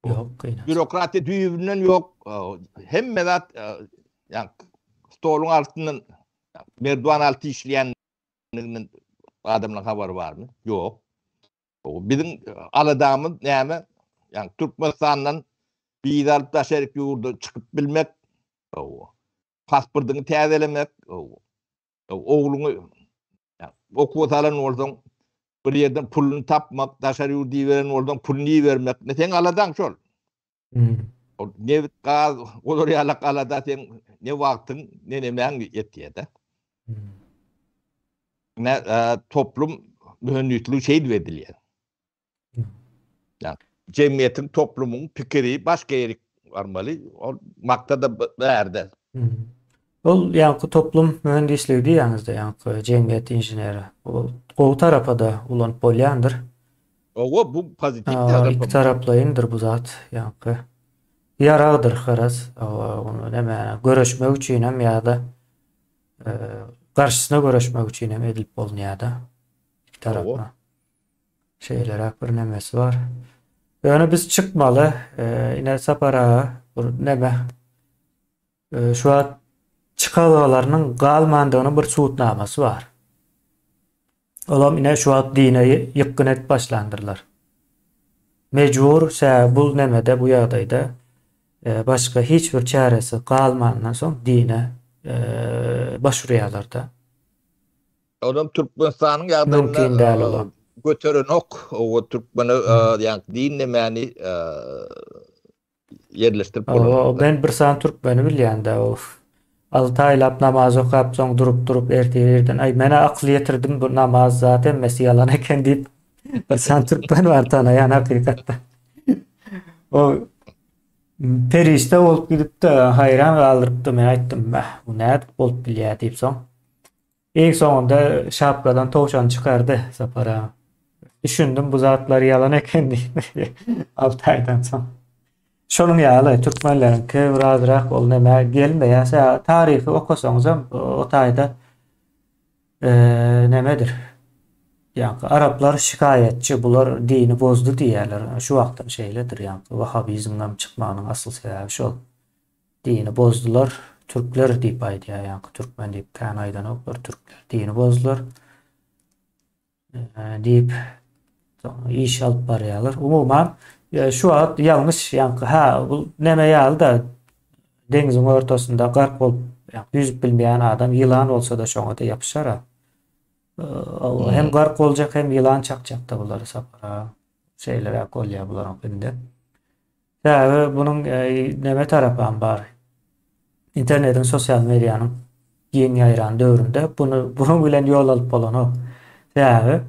Ýok, gynanç. Býurokratiýa düýbünden ýok. Hemme zat ýa stoluň altyndan merdiwan alty işleýändiginden adamlaryň habary barmy? Ýok. Biziň aladamyz näme? Ýa Türkmenistandan wiza alyp daşary ýurda çykyp bilmek, pasportyňy täzelemek, ogluňy okuwa salan bolsaň bir ýerden puluny tapmak, daşary ýurt iberen bolsaň puluny ibermek. Ne seň aladaň şol. Hmm. Ol nebit, gaz, olar ýalak alada seň ne wagtyň, ne nemäň ýetýär-de. Hmm. Ne e, toplum mühendisligi şeýdip edilýär. Jemgyýetiň, toplumyň pikiri başga ýerik barmaly. Ol maksada bärde. Ol ýaňky toplum mühendisligi diýýäňizde, ýaňky jemgyýet inženeri. Ol gowy tarapa-da ulanyp bolýandyr. Owa, bu pozitiw tarapa. Iki taraplaýyndyr bu zat, ýaňky. Ýaragdyr garaz. Ony näme, göreşmek üçinem ýa-da garşysyna göreşmek üçinem edilip bolunýar-da. Iki tarapdan. Şeýleräk bir nemesi bar. Ýöne biz çykmaly. Ine Sapar aga bir neme şu wagt çykalgalarynyň galmandygynyň bir subutnamasy bar. Olam ine şu wagt dine ýykgyn edip başlandyrlar. Mejbur sä bul nemede bu ýagdaýda başga hiç bir çäresi galmandan soň dine baş urýarlar-da. Olam Türkmenistanyň ýagdaýynda Mümkin däl olam. Göterenok o türkmene ýa din nemäni ýerleşdirip bolanok. Men bir sany türkmeni bilýän-de o 6 aýlap namaz okap soň durup durup ertir irden aý menä akyl ýetirdim bu namaz zat hemmesi ýalan eken diýip bir sany türkmen bar tanaýan hakykatda. O perişde bolup gidipdi haýran galdyrypdy men aýtdym mäh bu nädip bolup bilýär diýip soň Iň soňunda şapkadan towşan çykardy Sapar aga. Düşündim bu zatlar ýalan eken diýip. 6 aýdan soň. Şonuň ýaly türkmenleriňki birazrak ol nämä gelmeýär. Sä taryhy okasaňyzam o taýda nemedir. Ýaňky araplar şikaýatçy bular dini bozdy diýýärler. Şu wagtam şeýledir ýaňky wahabizmiňem çykmagynyň asyl sebäbi şol. Dini bozdular türkler diýip aýdýar ýaňky türkmen diýip kän aýdanoklar türkler dini bozdular diýip iş alyp barýarlar. Umuman şu wagt ýalňyş ýaňky ha bu neme ýaly-da deňziň ortasynda gark bolup ýüzüp bilmeýän adam ýylan bolsa-da şoňa-da ýapyşar-a. Hem gark boljak hem ýylan çakjak-da bulary Sapar aga. Şeýleräk bolýar bularyň indi. Sebäbi bunuň neme tarapam bar. Internetiň, sosial medianyň giň ýaýran döwründe buny bunuň bilen ýol alyp bolanok. Sebäbi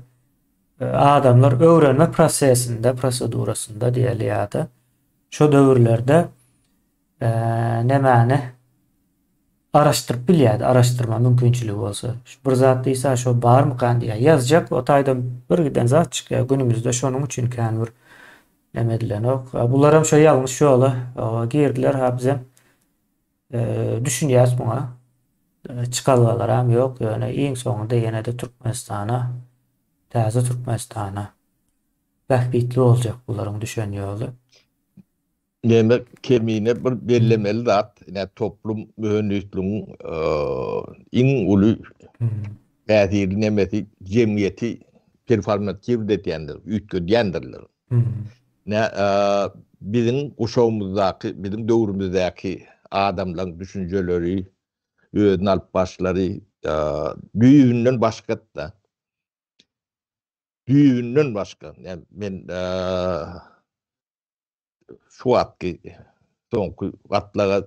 adamlar öwrenme prosesinde, prosedurasynda diýeli ýa-da şo döwürlerde nemäni araşdyryp bilýärdi, araşdyrma mümkinçiligi bolsa. Şu bir zat diýse, şo barmykan diýýär. Ýazjak o taýdan bir giden zat çykýar. Günümizde şonuň üçin kän bir Neme edilenok. Bularam şo ýalňyş ýola girdiler ha bizem düşünýäs muňa. Çykalgalaram ýok ýöne iň soňunda ýene-de Türkmenistana täze Türkmenistana bähbitli boljak bularyň düşen ýoly. Neme kemine bir bellemeli zat, ine toplum mühendisligiň iň uly täsirli nemesi jemgyýeti performatiw edýändir, üýtgedýändirler. Ne biziň guşagymyzdaky, biziň döwrümizdäki adamlaryň düşünjeleri, özüni alyp başlary düýbünden başga-da. Düýbünden başga. Men şu wagtky soňky gatlaga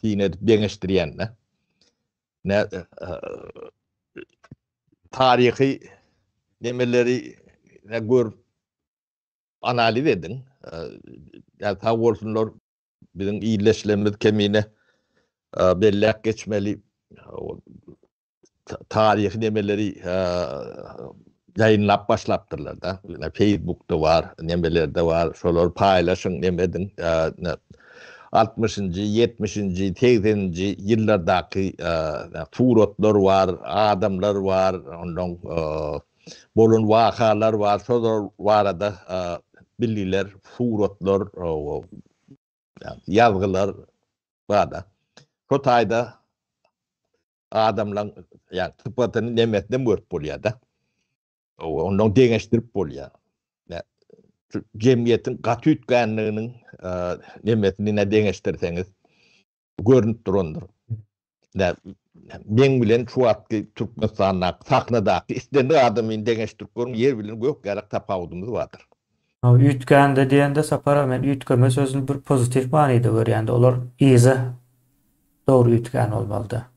syn edip deňeşdirýän-de. Ne taryhy nemeleri ne görüp analiz ediň. Ýa sag bolsunlar biziň ildeşlerimiz kemine belläp geçmeli. Taryhy nemeleri ýaýynlap başlapdyrlar-da. Ine Facebookda bar, nemelerde bar. Şolary paýlaşyň, neme ediň. Altmyşynjy, ýetmişinji, segseninji ýyllardaky suratlar bar, adamlar bar, ondan bolan wakalar bar, şolar barada bilgiler, suratlar, ýazgylar bar-da. Şo taýda adamlaň ýa sypatyny nemesinem görüp bolýar-da. Ondan deňeşdirip bolýar. Şu jemgyýetiň gaty üýtgänliginiň nemesini ne deňeşdirseňiz görnüp durandyr. Meň bilen şu wagtky Türkmenistandaky sahnadaky islendik adamyny deňeşdirip görüň, ýer bilen gök ýalak tapawudymyz bardyr. Üýtgände diýende Sapar aga men üýtgeme sözüni bir pozitiw manyda görýän-de, olar yza dogry üýtgän bolmalyda.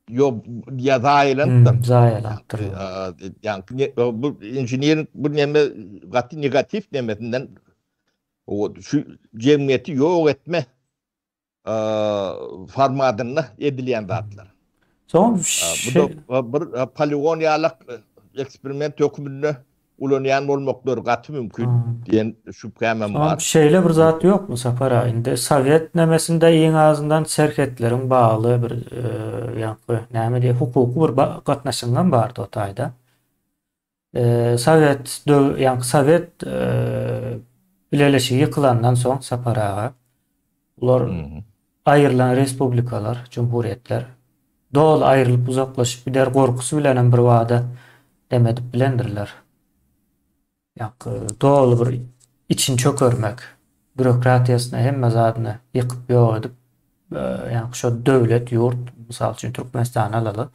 Ýok, ýa zaýalanypdyr. Zaýalanypdyr. Ýa bu inženeriň bu neme gaty negatiw nemesinden o şu jemgyýeti ýok etme formatynda edilýän zatlar. Soň bu bir poligon ýalak eksperiment hökmünde ulanýan bolmaklary gaty mümkin diýen şübhämem bar. Şeýle bir zat ýokmy Sapar aga? Indi sowet nemesinde iň azyndan serhetleriň bagly bir ýaňky näme diýip hukuky bir gatnaşygyňam bardy o taýda. Sowet döw ýaňky sowet bileleşigi ýykylandan soň Sapar aga bular aýrylan respublikalar, jumhuriýetler doly aýrylyp uzaklaşyp gider gorkusy bilenem bir bada dem edip bilendirler. Ýa doly bir içini çökermek, bürokratiýasyny hemme zadyny ýykyp ýok edip, ýa şo döwlet, ýurt, mysal üçin Türkmenistany alaly,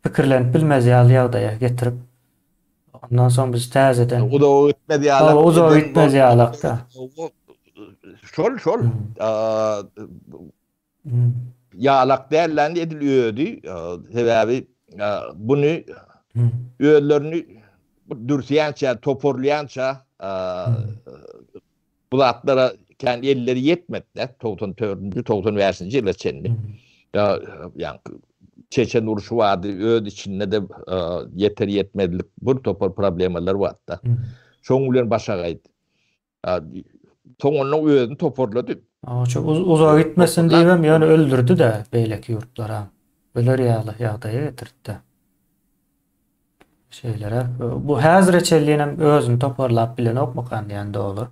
pikirlenip bilmez ýaly ýagdaýa getirip, ondan soň biz täzeden Uzaga gitmez ýaly. Hawa, uzaga gitmez ýalakda. Şol, şol. Ýalak däl-de edil özi, sebäbi buny özlerini dürsýänçä, toparlaýança bu zatlara kän elleri ýetmedi-de, 94-nji, 95-nji ýyla çenli. Ýa Çeçen urşy bardy, öz içinde-de ýeter-ýetmezlik bir topar problemalar bardy-da. Şoň bilen başagaýdy. Soňundan özüni toparlady. Şu uzaga gitmesin diýibem ýöne öldürdi-de beýleki ýurtlara. Öler ýaly ýagdaýa getirdi-de. Şeýleräk. Bu häzire çenlinem özüni toparlap bilenokmykan diýen doly.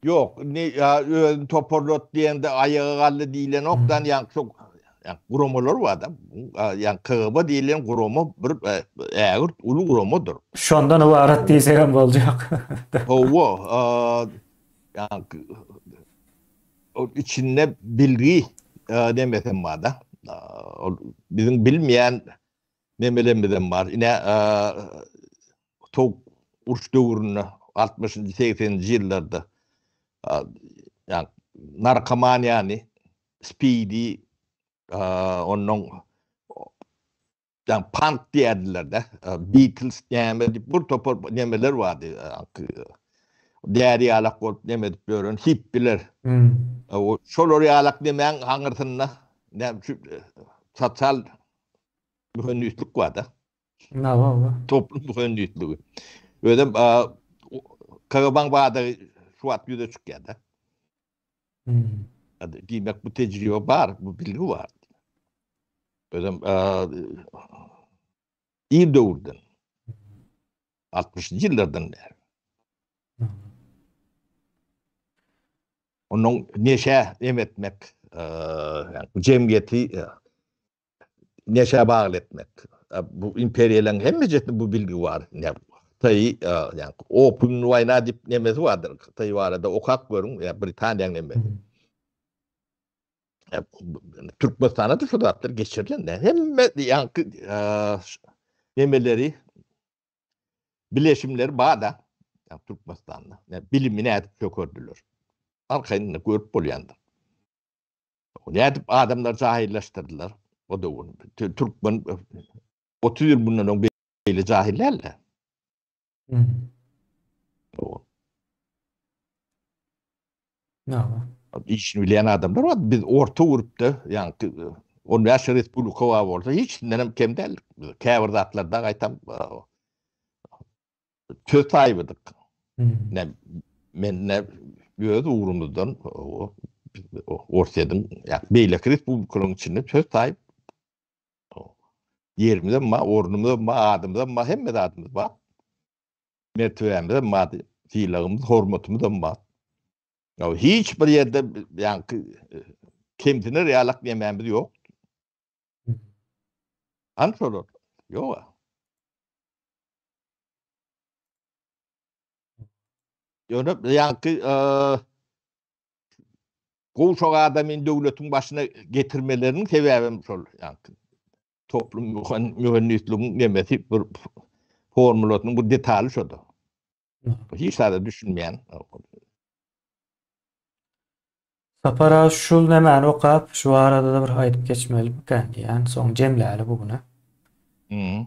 Ýok, indi özüni toparlady diýende aýaga galdy diýilenok-da, ýa şo guramalar bar-da. Ýa KGB diýilen gurama bir ägirt uly guramadyr. Şondan ybarat diýsegem boljak. Hawa, ýa içinde bilgi nemesem bar-da. Ol biziň bilmeýän nemelemizem bar. Ine, sowuk uruş döwründe, altmyşynjy, segseninji ýyllarda ýa narkomaniýany, spidi, ondan ýa punk diýerdiler-de, Beatles näme diýip bir topar nemeler bardy. Däri ýalak bolup neme edip ýören hippiler. Şolar ýalak nemäň aňyrsynda näme üçin sosial mühendislik bar-da. Toplum mühendisligi. Özem KGB-niň bardygy şu wagt ýüze çykýar-da. Diýmek bu tejribe bar, bu bilgi bar. Özem ir döwürden 60-njy ýyllardan bäri. Onuň neşä em etmek, jemgyýeti neşä bagly etmek. Bu imperiýalaryň hemmejesinde bu bilgi bar. Hytaý, ýa opium waýna diýip nemesi bardyr. Hytaý barada okap görüň, ýa Britaniýanyň nemesi. Türkmenistanda da şu zatlar geçirilen. Hemme ýaňky nemeleri bileşimleri bar-da Türkmenistanda. Bilimi nädip çökerdiler. Arkaýyn görüp bolýandyr. Nädip adamlary jahyllaşdyrdylar o döwür. Türkmen 30 ýyl mundan öň beýle jahil däldi. Işini bilýän adamlar bar. Biz orta gurupda, ýagny 15 respublika bar bolsa, hiçsinden hem kem däl. Käbir zatlarda gaýtam söz saýybydyk. Ne men ne öz ugrumyzdan. Orsýetiň ýa beýleki respublikalaryň içinde söz saýyp ýerimizem bar, ornumyzam bar, adymyzam bar, hemme zadymyz bar. Mertebämizem bar, sylagymyz, hormatymyzam bar. Ýa hiç bir ýerde ýaňky kemsiner ýalak nemämiz ýok. Hany şolar? Ýok. Ýöne ýaňky gowşak adamyny döwletiň başyna getirmeleriniň sebäbem şol ýaňky toplum mühendisligiň nemesi bir formulasynyň bir detaly şoda. Hiç zada düşünmeýän. Sapar aga şul nämäni okap şu barada-da bir aýdyp geçmelimikän diýýän soň jemläli bu güne.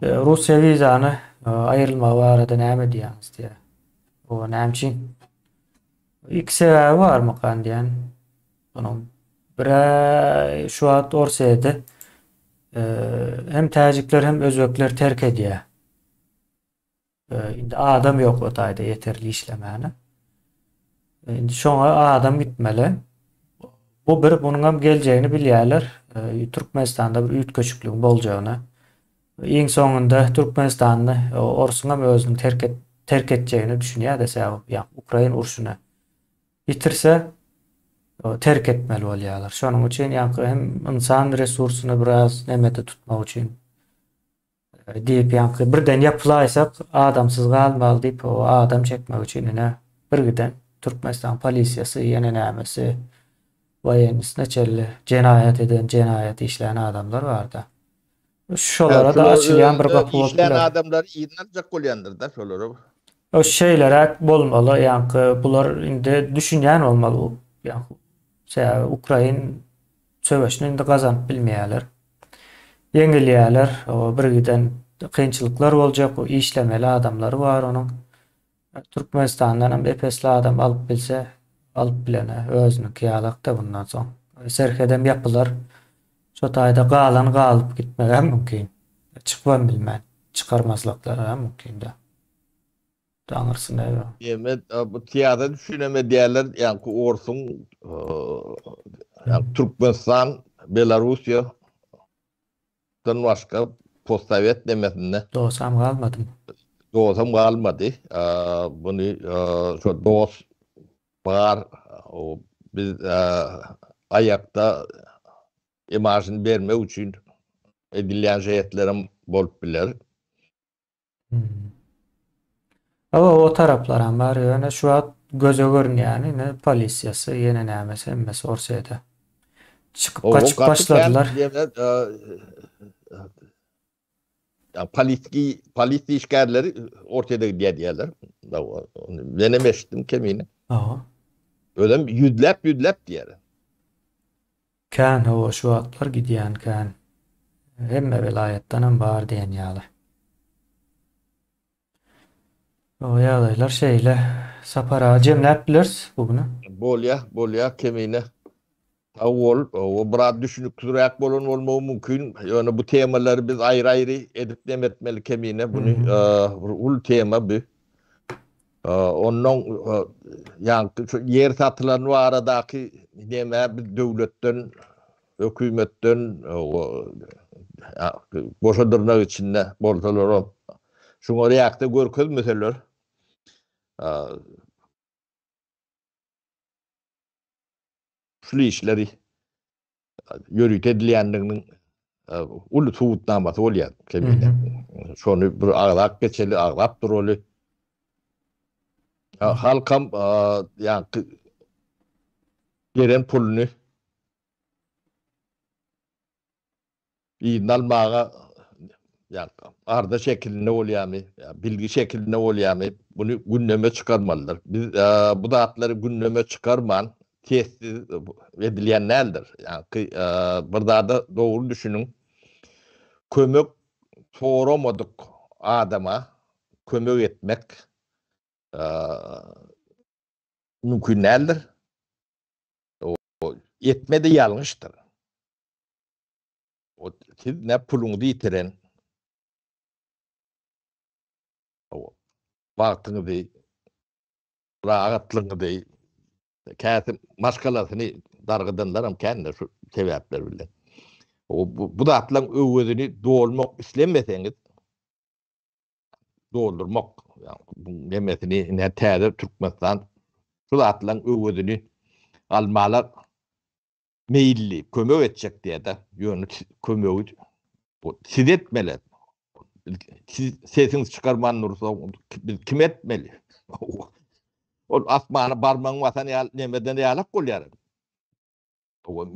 Russiýa wizany aýrylmagy barada näme diýýäňiz diýýär. O näme üçin? Iki sebäbi barmykan diýýän. Onuň birä şu wagt Orsýede hem täjikler hem özbekler terk edýär. Indi adam ýok o taýda ýeterli işlemäne. Indi şoňa adam gitmeli. Bu bir bunuňam geljegini bilýärler. Türkmenistanda bir üýtgeşikligiň boljagyny. Iň soňunda Türkmenistany orsuňam özüniň terk et, terk etjegini düşünýär-de sebäbi ýa Ukrain urşuny ýitirse terk etmeli bolýarlar. Şonuň üçin ýaňky hem ynsan resursyny biraz nemede tutmak üçin Diýip ýaňky birden ýapylaýsak adamsyz galmaly diýip o adam çekmek üçin ine birgiden Türkmenistan polisiýasy ýene nämesi woýennisine çenli jenaýat eden jenaýat işlän adamlar barda. Şolara da açylýan bir gapy bolup biler. Işlän adamlary yzyna aljak bolýandyrda şolara. O şeýleräk bolmaly ýaňky bular indi düşünýän bolmaly ýaňky sebäbi ukrain Söweşini indi gazanyp bilmeýärler. Ýeňilýärler. O birgiden kynçylyklar boljak. O işlemeli adamlary bar onuň. Türkmenistandan hem ep-esli adam alyp bilse, alyp bilene özüniňki ýalak-da bundan soň. Serhedem ýapylar. Şo taýda galan galyp gitmegem mümkin. Çykybam bilmän, çykarmazlyklary hem mümkin-de. Aňyrsyna ýok. Ýeme bu syýasat üçinem edýärler, ýaňky orsuň ýaňky Türkmenistan, Belarussiýa dan başga postsowet nemesinde. Dosam galmadymy? Dosam galmady. Buny şo dos bar, biz aýakda imažyny bermek üçin edilýän şertlerem bolup biler. Hawa o taraplaram bar ýöne şu wagt göze görünýäni ine polisiýasy ýene nämesi hemmesi Orsýede. Çykyp gaçyp başladylar. Polisiýa polisiýa işgärleri Orsýede gidýär diýýärler. Menem eşitdim kemine. Hawa. Özem ýüzläp ýüzläp diýýär. Kän hawa şu wagtlar gidýän kän. Hemme welaýatdanam bar diýen ýaly. O ýagdaýlar şeýle. Sapar aga jemläp bileris bu güni. Bolýa, bolýa Kemine. Sag bol. O biraz düşüniksizräk bolan bolmagy mümkin. Ýöne bu temalary biz aýry-aýry edip neme etmeli Kemine. Buny bir uly tema bu. Ondan ýaňky şu ýer satylan baradaky neme biz döwletden, hökümetden goşa dyrnak içinde bolsalar şuňa reaksiýa görkezmeseler şul işleri ýörite edilýändiginiň uly subutnamasy bolýar kemine. Şony bir agzap geçeli, agzap duraly. Halkam ýaňky beren puluny yzyna almaga ýa arza şekilinde bolýarmy, ýa bilgi şekilinde bolýarmy, buny gündeme çykarmalydyr. Biz bu zatlary gündeme çykarman sessiz edilýän däldir. Ýaňky bir zada dogry düşüniň. Kömek soramadyk adama kömek etmek mümkin däldir. Etme-de ýalňyşdyr. O siz ne puluňyzy ýitiren wagtyňyzy, rahatlygyňyzy, käsi maşgalasyny Dargadanlaram kän-de şu sebäpler bilen. Bu zatlaryň öwezini dolmak islemeseňiz, doldurmak, bu nemesini ine täze Türkmenistan şu zatlaryň öwezini almalar meýilli, kömek etjek diýýär-de. Ýöne kömegi siz etmeli. Siz sesiňizi çykarman dursa, biz kim etmeli? Ol asmana barmagyň basan ýaly nemeden ýalak bolýar.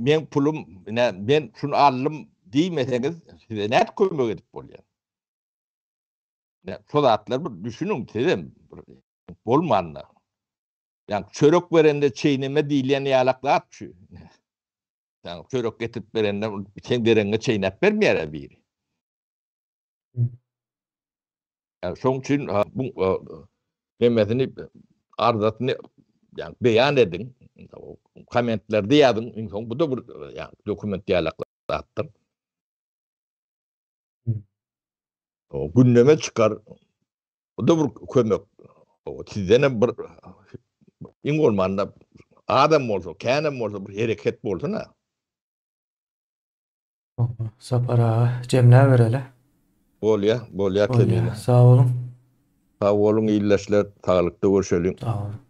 Meň pulum, ine men şuny aldym diýmeseňiz, size nädip kömek edip bolýar? Şo zatlar bir düşüniň sizem bolmanda. Ýa çörek berende çeýneme diýilýän ýalak zat şu. Ýa çörek getirip berende sen bereňe çeýnäp bermeýär biri. Ýa şoň üçin bu nemesini arzasyny ýa beýan ediň. Kommentlerde ýazyň. Iň soň bu da bir ýa dokument ýalak zatdyr. Gündeme çykar. Bu da bir kömek. Sizden hem bir iň bolmanda adam bolsa, känem bolsa bir hereket bolsun ha. Sapar aga jemläbereli. Bolýa, bolýa Kemine. Sag boluň. Sag boluň ildeşler, saglykda görşeliň. Sag boluň.